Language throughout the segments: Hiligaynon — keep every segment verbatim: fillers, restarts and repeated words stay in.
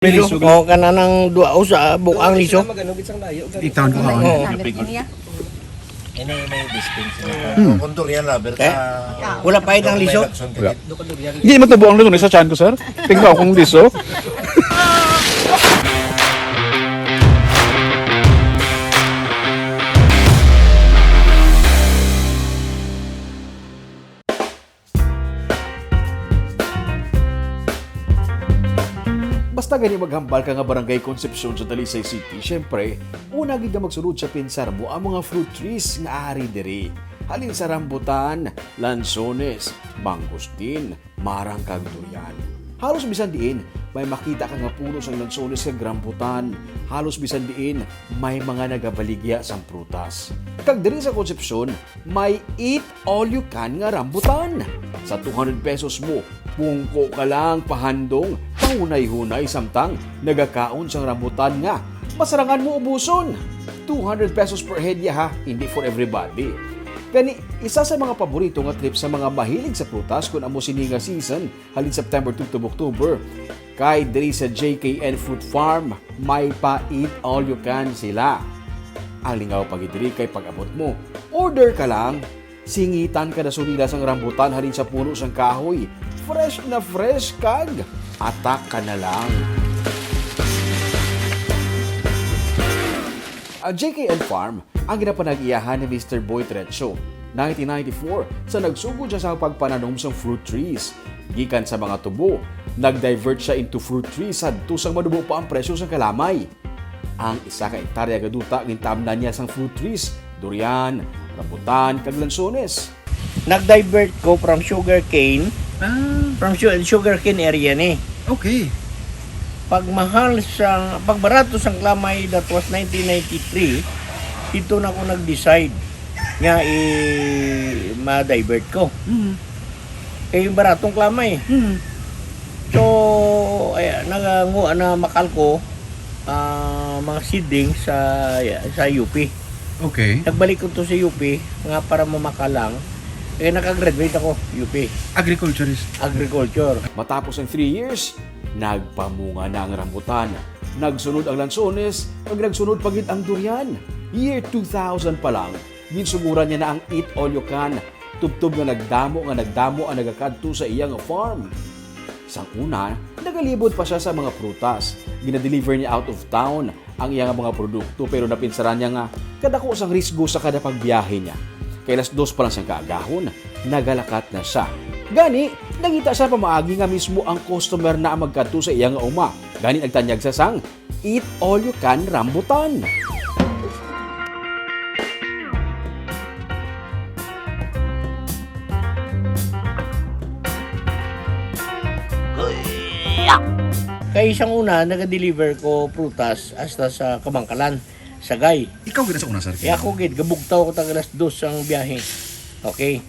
Liso, o kanang dua, usa, buang liso. Itaon ko, ah. Oo. Ini may dispenser. Hmm. Kung durian lover ka, Wala pa itang liso? May lakson ka. Hindi, matubo ang luto sa tiyan ko, sir. Tingnan ko kung liso. Basta gani maghambal ka nga Barangay Concepcion sa Talisay City, syempre, una gid nga magsulod sa pensar mo ang mga fruit trees nga ari diri. Halin sa rambutan, lansones, mangosteen, marang kag durian. Halos bisan diin, may makita ka nga puno sang lansones kag rambutan. Halos bisan diin, may mga nagabaligya sang prutas. Kag diri sa Concepcion, may eat all you can nga rambutan. Sa two hundred pesos mo, pungko ka lang pahandong, pahunay-hunay samtang nagakaon sang rambutan nga masarangan mo ubuson. Two hundred pesos per head ya ha, hindi for everybody. Gani, isa sa mga paborito nga trip sa mga mahilig sa prutas kun amo sini nga season, halin September two to October, kay diri sa J K N Fruit Farm, may pa eat all you can sila. Ang lingaw pa gid diri kay pag-abot mo, order ka lang, singitan ka na sunila sang rambutan halin sa puno sang kahoy. Fresh na fresh kag atak ka na lang. Ang J K N Farm ang ginapanag-iyahan ni Mister Boy Trecho. Nineteen ninety-four, sa nagsugod siya sa pagpananom sang fruit trees. Gikan sa mga tubo, nag-divert siya into fruit trees sadto sang manubo pa ang presyo sang kalamay. Ang isa ka ektarya gaduta gintamnan niya sang fruit trees, durian, rambutan, kag lansones. Nag-divert ko from sugar cane, Ah, from su- sugar cane area ni. Okay. Pagmahal sa, pagbarato sang kalamay, that was nineteen ninety-three, dito na ako nag-decide nga i ma-divert ko. Mm. Kay baratong kalamay. Mm. So, ay, nanganguha na makal ko ah, mga seedling sa sa U P. Okay. Nagbalik ko to sa U P nga para mamakal lang. Eh, nakagraduate ako, U P, Agriculturist. agriculture. Matapos ang three years, nagpamunga na ang rambutan. Nagsunod ang lansones, ug nagsunod pa gid ang durian. Year two thousand pa lang, ginsuguran niya na ang eat all you can. Tubtob nga nagdamo nga nagdamo ang nagakadto sa iya nga farm. Sang una, nagalibot pa siya sa mga prutas. Ginadeliver niya out of town ang iya nga mga produkto, pero napinsaran niya nga kadako sang risgo sa kada pagbiyahe niya. Kay alas dos pa lang sang kaagahon, nagalakat na siya. Gani, nangita siya pamaagi nga mismo ang customer na ang magkadto sa iya nga uma. Gani, nagtanyag siya sang eat all you can rambutan. Kay sang una, naga-deliver ko prutas hasta sa Kamangkalan, Sagay. Ikaw gid sa una, sir. Kaya ako gid, gabugtaw ko tag alas dos ang biyahe. Okay.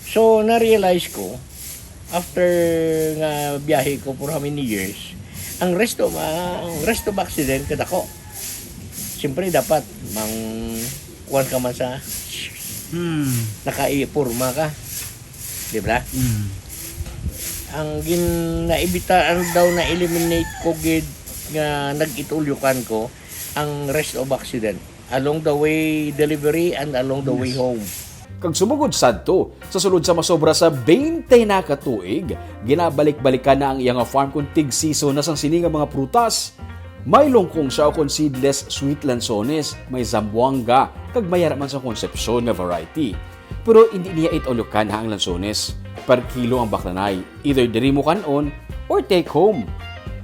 So, na-realize ko, after nga biyahe ko for how many years, ang rest of, ah, ang rest of accident kadako. Siyempre, dapat mang kuwan ka man sa Hmm. nakaipurma ka. Di ba? Hmm. Ang gin naibita ang daw na-eliminate ko gid nga nag-itulyokan ko ang rest of accident along the way delivery and along the way home. Kag sumugod sadto, sa sulod sa masobra sa twenty na ka tuig, ginabalik-balikan na ang iya nga farm kon tig-season na sang sini nga mga prutas. May longkong siya ukon seedless sweet lansones, may zamboanga, kag may ara man sa Concepcion nga variety. Pero indi niya it-ulukan ha ang lansones. Per kilo ang baklanay. Either diri mo kan-on or take home.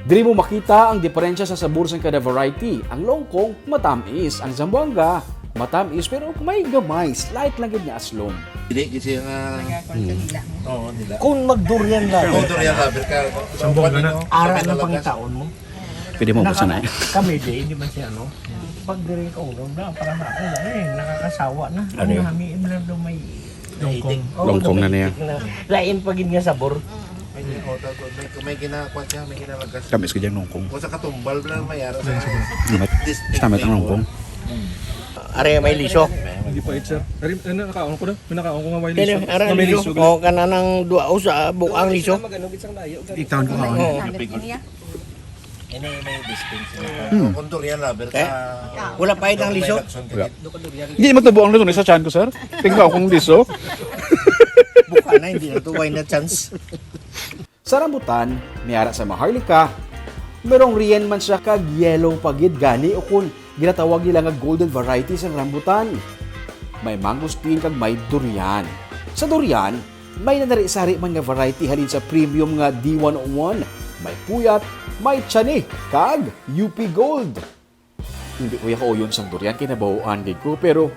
Diri mo makita ang diferensya sa sabor sang kada variety. Ang longkong, matamis. Ang zamboanga, matamis pero may gamay, slight lang gid nga aslom. Dili kasi nga, Nagakon sa dila mo. Oo, nila. Kung magdurian lang, Kung durian lover ka, Sambong na na. Ara ang pangitaon mo. Pwede mo buksan na. Kami di, hindi man siya ano. Pag diri ka ulo na, para na ako na eh, nakakasawa na. Ano yun? Kami, ibla daw may Longkong. Oo, Longkong na niya. na. Lain pa gid nga sabor. May, may, may ginakuha siya, may ginalagas. Tamis ko dyan, longkong. Kung sa katumbal na may ara sa Tamis. Tamis ang longkong. Are may liso. Hindi pa, sir. Ari, ano, nakaon ko na. May nakaon ko nga may Kaya liso. ara Nga may liso. liso. O kanang duha o sa buang liso. Itaon ko kaon. Oo. Sabi niya, Ini may distinction. Hmm. Kung durian lover ka, eh? Wala pa itang liso? Wala. Hindi matubo ang liso ni sa tiyan ko, sir. Tingnan akong liso. Buka na, hindi na to. Why na chance? Sa rambutan, may ara sa Maharlika, merong riyan man siya kag yellow pa gid gani, o kun ginatawag nila nga golden variety sang rambutan. May mangosteen kag may durian. Sa durian, may nanari-sari man nga variety halin sa premium nga D one oh one, may puyat, may tiyan-i, kag U P Gold. Hindi ko ya kauyon sang durian kay nabahoan gid ko, pero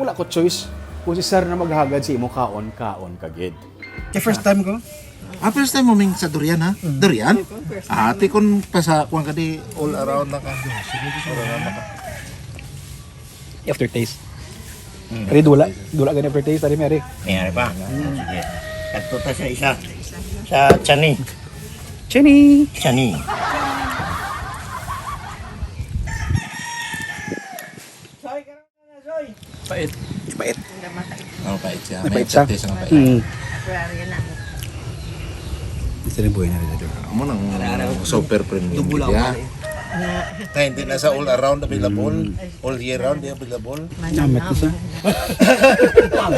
wala ko choice. Kung si sir na maghagad sa imo kaon, kaon ka gid. The first time ko. Ah, first time mo ming sa durian, ha? Mm. Durian? Ate, kung pasa, kuwan ka di, all around na ka. All around na ka. Aftertaste. Mm. Ari, dula. Dula gani aftertaste, ari, Mary. May ari pa. Mm. Sige. Kadto ta sa isa. Sa tiyan-i. Tiyan-i. Tiyan-i. Pait. Pait. Oh, pait siya. May pait siya. Taste nga pait. Mm. Gusto rin buhay na rin ito. Amo nang super premium. Dubo lang siya. Kaya hindi na sa all around available, mm, all year round, di available. Namit ko sa.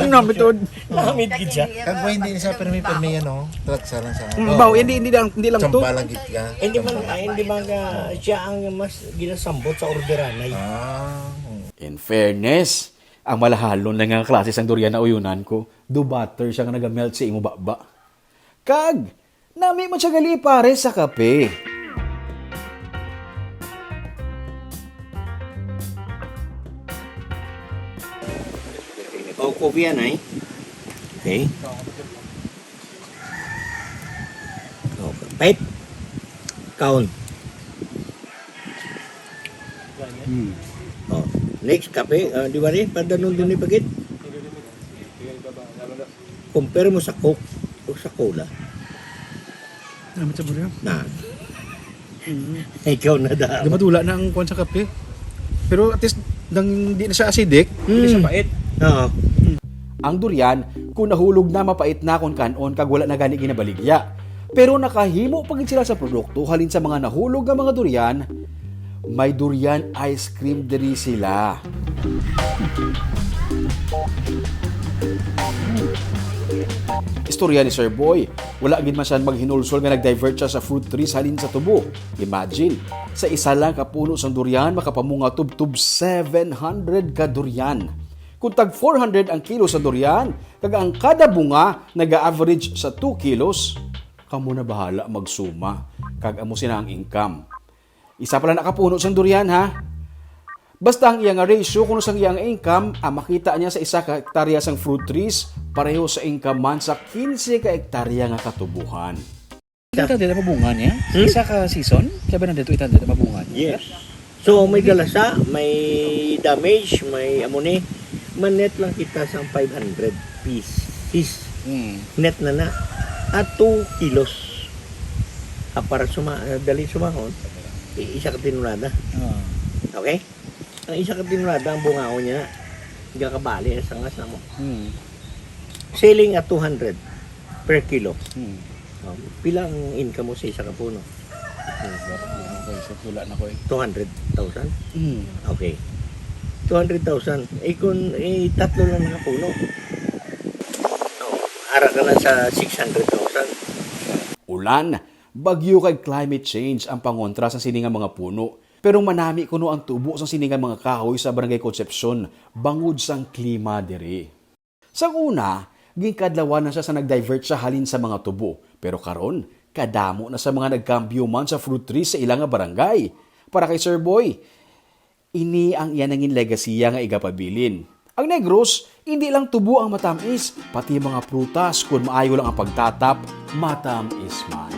Namit to. Namit gid siya. Kag hindi siya permi-permi, ano, tratsa lang sa. Mm, baw, hindi, hindi lang, hindi lang to. Tsamba lang gid ka. Hindi man, ay, hindi man ka, siya ang mas ginasambot sa orderanay. Ah. In fairness, ang malahalon na nga klase sang durian na uyunan ko, do butter siya nga nagamelt sa imo baba. Kag, nami man siya gali pares sa kape. O, kopi yan, ay. Okay. O, pait. Kaon. Hmm. O, next, kape. Ah, di ba ni? Padanon din ni pagit. Compare mo sa Coke o sa Cola. Namit sa buryo. Na. Mm. Ikaw na daw. Di madula na ang kuwan sa kape. Pero at least, nang di na siya acidic, di na siya Mm. pait. Oo. Ang durian, kung nahulog na, mapait na kon kan-on kag wala na gani ginabaligya. Pero nakahimo pa gid sila sa produkto halin sa mga nahulog nga mga durian. May durian ice cream diri sila. Istorya ni Sir Boy, wala gid man siya maghinulsol nga nag-divert siya sa fruit trees halin sa tubo. Imagine, sa isa lang ka puno sang durian makapamunga tubtob seven hundred ka durian. Kung tag four hundred ang kilo sa durian, kag ang kada bunga naga-average sa two kilos, kamo na bahala magsuma, kag amo sina ang income. Isa pa lang nakapuno sang durian, ha? Basta ang iya nga ratio kuno sang iya nga income, ang makita niya sa isa ka hektarya sang fruit trees, pareho sa income man sa quince ka hektarya nga katubuhan. Eight hundred ang mabunga niya? Hmm? Isa ka season? Seven hundred to eight hundred ang mabunga niya? Yes. So, may galasa, may damage, may amo ni. Man-net lang kita sang five hundred pieces. Hmm. Net na na. At two kilos. Ah, para suma-, ah, dali sumahon, i-, isa ka tinulada. Ah. Okay? Ang isa ka tinulada, ang bungaon niya, gakabali na sa ngas na mo. Hmm. Selling at two hundred per kilo. Hmm. Oh, pila ang income mo sa isa ka puno? Okay, so wala na ko eh. Two hundred thousand? Hmm. Okay. Two hundred thousand. Eh, kung, eh, tatlo lang na puno. Oh, ara ka na sa six hundred thousand. Ulan, bagyo kag climate change ang pangontra sa sini nga mga puno. Pero manami kuno ang tubo sang sini nga mga kahoy sa Barangay Concepcion bangod sang klima diri. Sa una, ginkadlawan na siya sa nag-divert siya halin sa mga tubo, pero karon, kadamo na sa mga nagkambyo man sa fruit tree sa ila nga barangay. Para kay Sir Boy, ini ang iya nangin legasiya nga igapabilin. Ang Negros, hindi lang tubo ang matamis, pati mga prutas, kun maayo lang ang pagtatap, matamis man.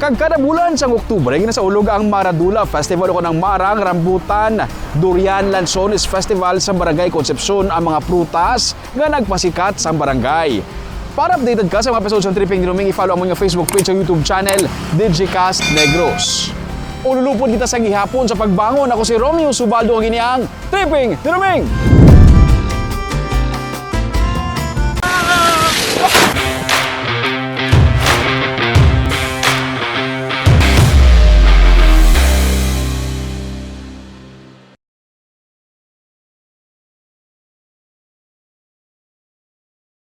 Kag kada bulan sang Oktubre, ginasaulog ang Maradula Festival o kanang Marang Rambutan Durian Lanzones Festival sa Barangay Concepcion, ang mga prutas nga nagpasikat sa barangay. Para updated ka sa mga episode sa Tripping ni Roming, i-follow ang mga Facebook page sa YouTube channel, Digicast Negros. Ululupod kita sa gihapon sa pagbangon. Ako si Romeo Subaldo, kag ini ang Tripping ni Roming.